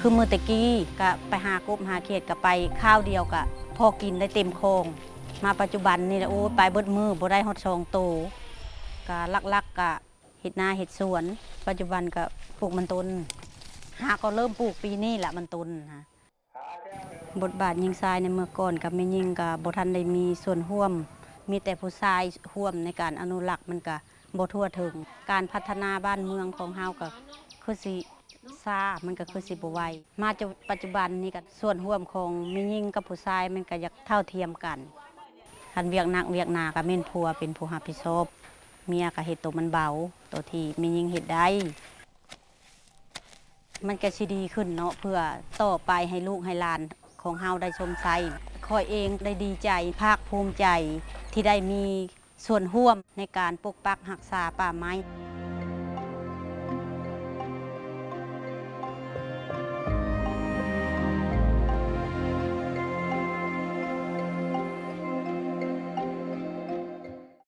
ຄືມື້ແຕ່ກີ້ກະໄປຫາກົບຫາຂຽດ ກະໄປຄາວດຽວກະພໍກິນໄດ້ເຕັມຄອງ. ມາປັດຈຸບັນນີ້ລະ ໂອ້ຍ ໄປເບິດມື້ບໍ່ໄດ້ຮອດສອງໂຕ. ກະຫຼັກໆກະເຮັດນາເຮັດສວນ. ປັດຈຸບັນກະປູກມັນຕົ້ນ ຫາກໍເລີ່ມປູກປີນີ້ລະ ມັນຕົ້ນນະ. ບົດບາດຍິງຊາຍໃນເມື່ອກ່ອນ ກັບແມ່ຍິງກະບໍ່ທັນໄດ້ມີສ່ວນຮ່ວມ, ມີແຕ່ຜູ້ຊາຍຮ່ວມໃນການອະນຸລັກ ມັນກະບໍ່ທົ່ວເຖິງ. ການພັດທະນາບ້ານເມືອງຂອງເຮົາກະຄືຊິຊ້າ, ມັນກະຄືຊິບໍ່ໄວ. ມາຈະປັດຈຸບັນນີ້ກະສ່ວນຮ່ວມຂອງແມ່ຍິງກັບຜູ້ຊາຍ ມັນກະຢາກເທົ່າທຽມກັນ. ຄັນວຽກໜັກວຽກໜາກະແມ່ນຜົວເປັນຜູ້ຮັບຜິດຊອບ, ເມຍກະເຮັດໂຕມັນເບົາ ໂຕທີ່ແມ່ຍິງເຮັດໄດ້. ມັນກະຊິດີຂຶ້ນເນາະ ເພື່ອຕໍ່ໄປໃຫ້ລູກໃຫ້ຫຼານຂອງເຮົາໄດ້ຊົມໃຊ້. ຂ້ອຍເອງໄດ້ດີໃຈ ພາກພູມໃຈທີ່ໄດ້ມີສ່ວນຮ່ວມໃນການປົກປັກຮັກສາປ່າໄມ້.